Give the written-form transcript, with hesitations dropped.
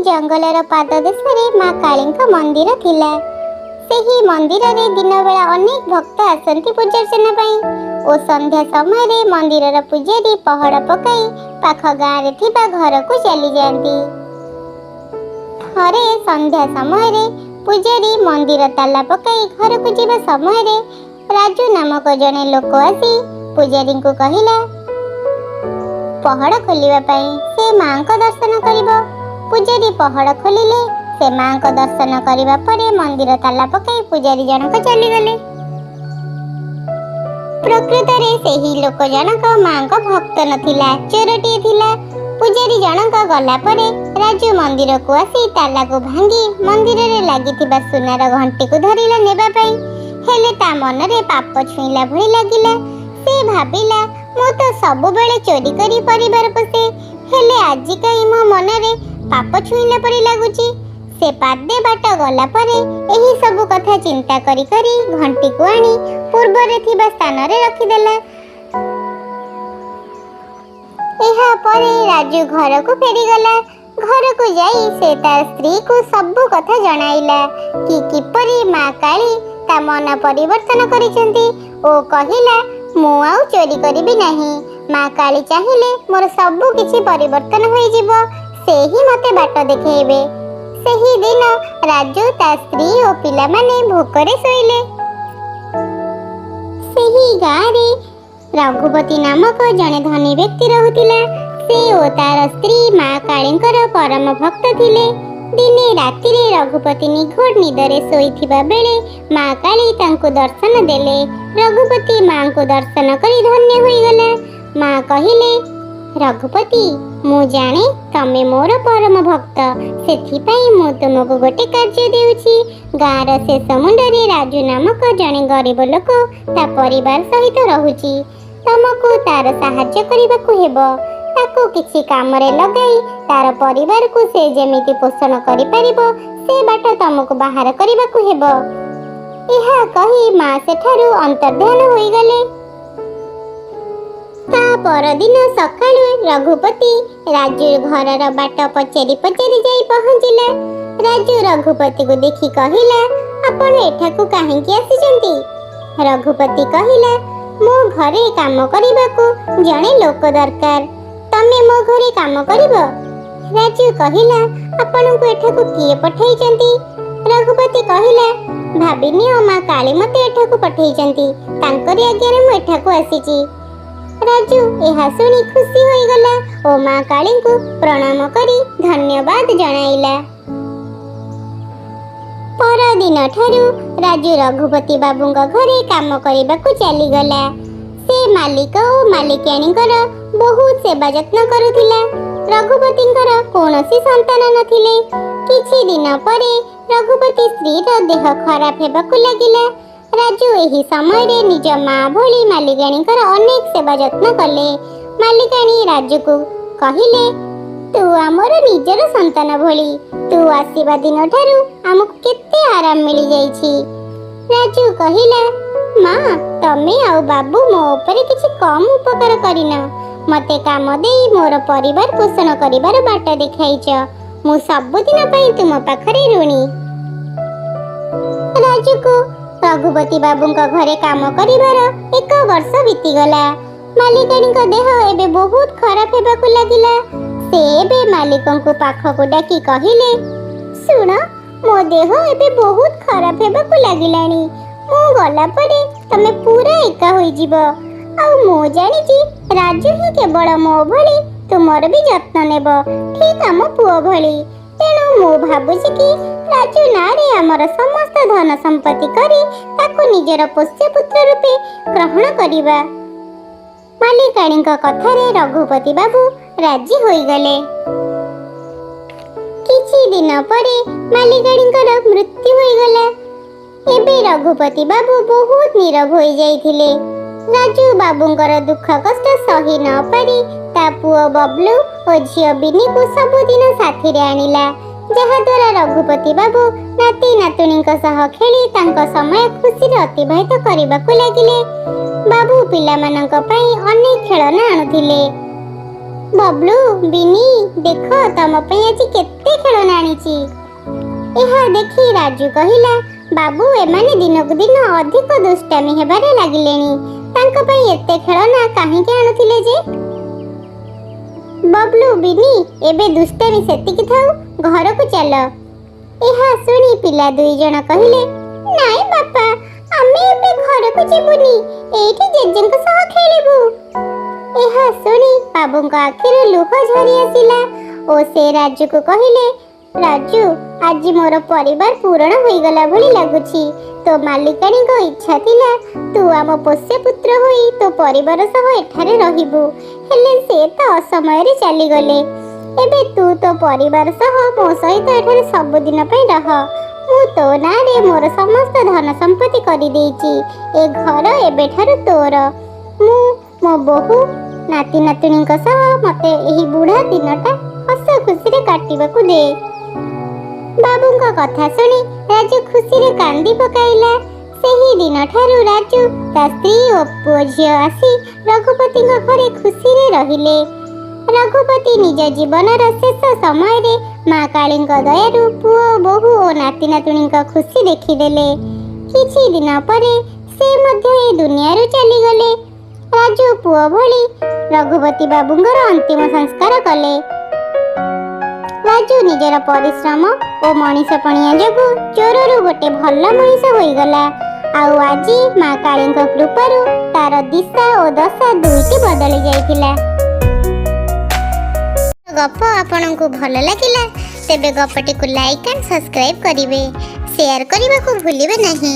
ଜଙ୍ଗଲର ପାଦଦେଶରେ ମା କାଳୀଙ୍କ ମନ୍ଦିର ଥିଲା। ସେହି ମନ୍ଦିରରେ ଦିନବେଳା ଅନେକ ଭକ୍ତ ଆସନ୍ତି ପୂଜାର୍ଚ୍ଚନା ପାଇଁ ଓ ସନ୍ଧ୍ୟା ସମୟରେ ମନ୍ଦିରର ପୂଜାରୀ ପହଡ଼ ପକାଇ ପାଖ ଗାଁରେ ଥିବା ଘରକୁ ଚାଲିଯାଆନ୍ତି। ଥରେ ସନ୍ଧ୍ୟା ସମୟରେ ପୂଜାରୀ ମନ୍ଦିର ତାଲା ପକାଇ ଘରକୁ ଯିବା ସମୟରେ ରାଜୁ ନାମକ ଜଣେ ଲୋକ ଆସି ପୂଜାରୀଙ୍କୁ କହିଲା ପହଡ଼ ଖୋଲିବା ପାଇଁ, ସେ ମାଙ୍କ ଦର୍ଶନ କରିବ। ପୂଜାରୀ ପହଡ଼ ଖୋଲିଲେ। ସେ ମାଙ୍କ ଦର୍ଶନ କରିବା ପରେ ମନ୍ଦିର ତାଲା ପକାଇ ପୂଜାରୀ ଜଣକ ଚାଲିଗଲେ। ପ୍ରକୃତରେ ସେହି ଲୋକ ଜଣକ ମାଙ୍କ ଭକ୍ତ ନଥିଲା, ଚୋରଟିଏ ଥିଲା। ପୂଜାରୀ ଜଣକ ଗଲା ପରେ ରାଜୁ ମନ୍ଦିରକୁ ଆସି ତାଲାକୁ ଭାଙ୍ଗି ମନ୍ଦିରରେ ଲାଗିଥିବା ସୁନାର ଘଣ୍ଟିକୁ ଧରିଲା ନେବା ପାଇଁ। ହେଲେ ତା ମନରେ ପାପ ଛୁଇଁଲା ଭଳି ଲାଗିଲା। ସେ ଭାବିଲା, ମୁଁ ତ ସବୁବେଳେ ଚୋରି କରି ପରିବାର ପୋଷେ, ହେଲେ ଆଜି କାହିଁ ମୋ ମନରେ ପାପ ଛୁଇଁଲା ପରି ଲାଗୁଛି? ସେ ପାଦେ ବାଟ ଗଲା ପରେ ଏହି ସବୁ କଥା ଚିନ୍ତା କରି କରି ଘଣ୍ଟିକୁ ଆଣି ପୂର୍ବରେ ଥିବା ସ୍ଥାନରେ ରଖିଦେଲା। ଏହା ପରେ ରାଜୁ ଘରକୁ ଫେରିଗଲା। ଘରକୁ ଯାଇ ସେ ତା ସ୍ତ୍ରୀକୁ ସବୁ କଥା ଜଣାଇଲା କି କିପରି ମା କାଳୀ ତା ମନ ପରିବର୍ତ୍ତନ କରିଛନ୍ତି ଓ କହିଲା, ମୁଁ ଆଉ ଚୋରି କରିବି ନାହିଁ। ମା କାଳୀ ଚାହିଁଲେ ମୋର ସବୁ କିଛି ପରିବର୍ତ୍ତନ ହୋଇଯିବ। ସେ ହିଁ ମୋତେ ବାଟ ଦେଖେଇବେ। ସେହି ଦିନ ରାଜୁ, ତା ସ୍ତ୍ରୀ ଓ ପିଲାମାନେ ଭୋକରେ ଶୋଇଲେ। ସେହି ଗାଁରେ ରଘୁପତି ନାମକ ଜଣେ ଧନୀ ବ୍ୟକ୍ତି ରହୁଥିଲା। ସେ ଓ ତାର ସ୍ତ୍ରୀ ମା କାଳୀଙ୍କର ପରମ ଭକ୍ତ ଥିଲେ। ଦିନେ ରାତିରେ ରଘୁପତି ନିଘୋଡ଼ ନିଦରେ ଶୋଇଥିବା ବେଳେ ମା କାଳୀ ତାଙ୍କୁ ଦର୍ଶନ ଦେଲେ। ରଘୁପତି ମାଙ୍କୁ ଦର୍ଶନ କରି ଧନ୍ୟ ହୋଇଗଲା। ମା କହିଲେ, ରଘୁପତି, ମୁଁ ଜାଣେ ତମେ ମୋର ପରମ ଭକ୍ତ। ସେଥିପାଇଁ ମୁଁ ତୁମକୁ ଗୋଟେ କାର୍ଯ୍ୟ ଦେଉଛି। ଗାଁର ଶେଷ ମୁଣ୍ଡରେ ରାଜୁ ନାମକ ଜଣେ ଗରିବ ଲୋକ ତା ପରିବାର ସହିତ ରହୁଛି। ତମକୁ ତାର ସାହାଯ୍ୟ କରିବାକୁ ହେବ। ତାକୁ କିଛି କାମରେ ଲଗାଇ ତାର ପରିବାରକୁ ସେ ଯେମିତି ପୋଷଣ କରିପାରିବ, ସେ ବାଟ ତମକୁ ବାହାର କରିବାକୁ ହେବ। ଏହା କହି ମା ସେଠାରୁ ଅନ୍ତର୍ଧ୍ୟାନ ହୋଇଗଲେ। ତା ପରଦିନ ସକାଳୁ ରଘୁପତି ରାଜୁ ଘରର ବାଟ ପଚାରି ପଚାରି ଯାଇ ପହଞ୍ଚିଲା। ରାଜୁ ରଘୁପତିକୁ ଦେଖି କହିଲା, ଆପଣ ଏଠାକୁ କାହିଁକି ଆସିଛନ୍ତି? ରଘୁପତି କହିଲା, ମୋ ଘରେ କାମ କରିବାକୁ ଜଣେ ଲୋକ ଦରକାର। ତମେ ମୋ ଘରେ କାମ କରିବ? ରାଜୁ କହିଲା, ଆପଣଙ୍କୁ ଏଠାକୁ କିଏ ପଠାଇଛନ୍ତି? ରଘୁପତି କହିଲା, ଭାବିନିଅ ମା କାଳୀ ମତେ ଏଠାକୁ ପଠାଇଛନ୍ତି। ତାଙ୍କରି ଆଜ୍ଞାରେ ମୁଁ ଏଠାକୁ ଆସିଛି। ରାଜୁ ଏହା ଶୁଣି ଖୁସି ହୋଇଗଲା ଓ ମା କାଳୀଙ୍କୁ ପ୍ରଣାମ କରି ଧନ୍ୟବାଦ ଜଣାଇଲା। ପରଦିନ ଠାରୁ ରାଜୁ ରଘୁପତି ବାବୁଙ୍କ ଘରେ କାମ କରିବାକୁ ଚାଲିଗଲା। ସେ ମାଲିକ ଓ ମାଲିକାଣୀଙ୍କର ବହୁତ ସେବା ଯତ୍ନ କରୁଥିଲା। ରଘୁପତିଙ୍କର କୌଣସି ସନ୍ତାନ ନଥିଲେ। କିଛି ଦିନ ପରେ ରଘୁପତି ସ୍ତ୍ରୀର ଦେହ ଖରାପ ହେବାକୁ ଲାଗିଲା। ରାଜୁ ଏହି ସମୟରେ ନିଜ ମା ଭଳି ମାଲିକାଣୀଙ୍କର ଅନେକ ସେବା ଯତ୍ନ କଲେ। ମାଲିକାଣୀ ରାଜୁକୁ କହିଲେ, ତୁ ଆମର ନିଜର ସନ୍ତାନ ଭଳି। ତୁ ଆସିବା ଦିନଠାରୁ ଆମକୁ କେତେ ଆରାମ ମିଳିଯାଇଛି। ରାଜୁ କହିଲା, ମା, ତମେ ଆଉ ବାବୁ ମୋ ଉପରେ କିଛି କମ୍ ଉପକାର କରିନ। ମତେ କାମ ଦେଇ ମୋର ପରିବାର ପୋଷଣ କରିବାର ବାଟ ଦେଖାଇଛ। ମୁଁ ସବୁଦିନ ପାଇଁ ତୁମ ପାଖରେ ଋଣୀ। ରାଜୁକୁ ରଘୁପତି ବାବୁଙ୍କ ଘରେ କାମ କରିବାର ଏକ ବର୍ଷ ବିତିଗଲା। ମାଲିକାଣୀଙ୍କ ଦେହ ଏବେ ବହୁତ ଖରାପ ହେବାକୁ ଲାଗିଲା। ସେ ଏବେ ମାଲିକଙ୍କୁ ପାଖକୁ ଡାକି କହିଲେ, ଶୁଣ, ମୋ ଦେହ ଏବେ ବହୁତ ଖରାପ ହେବାକୁ ଲାଗିଲାଣି। ମୁଁ ଗଲା ପରେ ତମେ ପୁରା ଏକା ହୋଇଯିବ। ଆଉ ମୁଁ ଜାଣିଛି ରାଜୁ ହିଁ କେବଳ ମୋ ଭଳି ତୁମର ବି ଯତ୍ନ ନେବ, ଠିକ ଆମ ପୁଅ ଭଳି। ତେଣୁ ମୁଁ ଭାବୁଛି କି ରାଜୁ ନାଁରେ ଆମର ସମସ୍ତ ଧନ ସମ୍ପତ୍ତି କରି ତାକୁ ନିଜର ପୋଷ୍ୟ ପୁତ୍ର ରୂପେ ଗ୍ରହଣ କରିବା। ମାଲିକାଣୀଙ୍କ କଥାରେ ରଘୁପତି ବାବୁ ରାଜି ହୋଇଗଲେ। କିଛି ଦିନ ପରେ ମାଲିକାଣୀଙ୍କର ମୃତ୍ୟୁ ହୋଇଗଲା। ଏବେ ରଘୁପତି ବାବୁ ବହୁତ ନୀରବ ହୋଇଯାଇଥିଲେ। ରାଜୁ ବାବୁଙ୍କର ଦୁଃଖ କଷ୍ଟ ସହି ନ ପାରି ତା ପୁଅ ବବଲୁ ଓ ଝିଅ ବିନିକୁ ସବୁଦିନ ସାଥିରେ ଆଣିଲା, ଯାହାଦ୍ୱାରା ରଘୁପତି ବାବୁ ନାତି ନାତୁଣୀଙ୍କ ସହ ଖେଳି ତାଙ୍କ ସମୟ ଖୁସିରେ ଅତିବାହିତ କରିବାକୁ ଲାଗିଲେ। ବାବୁ ପିଲାମାନଙ୍କ ପାଇଁ ଅନେକ ଖେଳନା ଆଣୁଥିଲେ। ବବଲୁ, ବିନି, ଦେଖ, ତମ ପାଇଁ ଆଜି କେତେ ଖେଳନା ଆଣିଛି। ଏହା ଦେଖି ରାଜୁ କହିଲା, ବାବୁ, ଏମାନେ ଦିନକୁ ଦିନ ଅଧିକ ଦୁଷ୍ଟାମି ହେବାରେ ଲାଗିଲେଣି। ତାଙ୍କ ପାଇଁ ଏତେ ଖେଳନା କାହିଁକି ଆଣୁଥିଲେ ଯେ? ବବଲୁ, ବିନି, ଏବେ ଦୁଷ୍ଟାମି ସେତିକି ଥାଉ, ଘରକୁ ଚାଲ। ଏହା ଶୁଣି ପିଲା 2 ଜଣ କହିଲେ, ନାଇଁ ବାପା, ଆମେ ଏବେ ଘରକୁ ଯିବୁନି, ଏଇଠି ଜେଜେଙ୍କ ସହ ଖେଳିବୁ। ଏହା ଶୁଣି ବାବୁଙ୍କ ଆଖିରୁ ଲୁହ ଝରି ଆସିଲା ଓ ସେ ରାଜୁକୁ କହିଲେ, ରାଜୁ, ଆଜି ମୋର ପରିବାର ପୂରଣ ହୋଇଗଲା ଭଳି ଲାଗୁଛି। ତୋ ମାଲିକାଣୀଙ୍କ ଇଚ୍ଛା ଥିଲା ତୁ ଆମ ପୋଷ୍ୟ ପୁତ୍ର ହୋଇ ତୋ ପରିବାର ସହ ଏଠାରେ ରହିବୁ। ହେଲେ ସେ ତ ଅସମୟରେ ଚାଲିଗଲେ। ଏବେ ତୁ ତୋ ପରିବାର ସହ ମୋ ସହିତ ଏଠାରେ ସବୁଦିନ ପାଇଁ ରହ। ମୁଁ ତୋ ନାଁରେ ମୋର ସମସ୍ତ ଧନ ସମ୍ପତ୍ତି କରିଦେଇଛି। ଏ ଘର ଏବେଠାରୁ ତୋର। ମୁଁ ମୋ ବୋହୂ, ନାତି ନାତୁଣୀଙ୍କ ସହ ମତେ ଏହି ବୁଢ଼ା ଦିନଟା ହସ ଖୁସିରେ କାଟିବାକୁ ଦେ। ବାବୁଙ୍କ କଥା ଶୁଣି ରାଜୁ ଖୁସିରେ କାନ୍ଦି ପକାଇଲା। ସେହି ଦିନଠାରୁ ରାଜୁ, ତା ସ୍ତ୍ରୀ ଓ ପୁଅ ଝିଅ ଆସି ରଘୁପତିଙ୍କ ଘରେ ଖୁସିରେ ରହିଲେ। ରଘୁପତି ନିଜ ଜୀବନର ଶେଷ ସମୟରେ ମା କାଳୀଙ୍କ ଦୟାରୁ ପୁଅ, ବୋହୂ ଓ ନାତି ନାତୁଣୀଙ୍କ ଖୁସି ଦେଖିଦେଲେ। କିଛି ଦିନ ପରେ ସେ ମଧ୍ୟ ଏ ଦୁନିଆରୁ ଚାଲିଗଲେ। ରାଜୁ ପୁଅ ଭଳି ରଘୁପତି ବାବୁଙ୍କର ଅନ୍ତିମ ସଂସ୍କାର କଲେ। ରାଜୁ ନିଜର ପରିଶ୍ରମ ଓ ମଣିଷ ପଣିଆ ଯୋଗୁଁ ଚୋରରୁ ଗୋଟେ ଭଲ ମଣିଷ ହୋଇଗଲା। ଆଉ ଆଜି ମା କାଳୀଙ୍କ କୃପାରୁ ତାର ଦିଶା ଓ ଦଶା ଦୁଇଟି ବଦଳି ଯାଇଥିଲା। ଗପ ଆପଣଙ୍କୁ ଭଲ ଲାଗିଲା, ତେବେ ଗପଟିକୁ ଲାଇକ୍ ଆଣ୍ଡ ସବସ୍କ୍ରାଇବ୍ କରିବେ। ସେୟାର କରିବାକୁ ଭୁଲିବେ ନାହିଁ।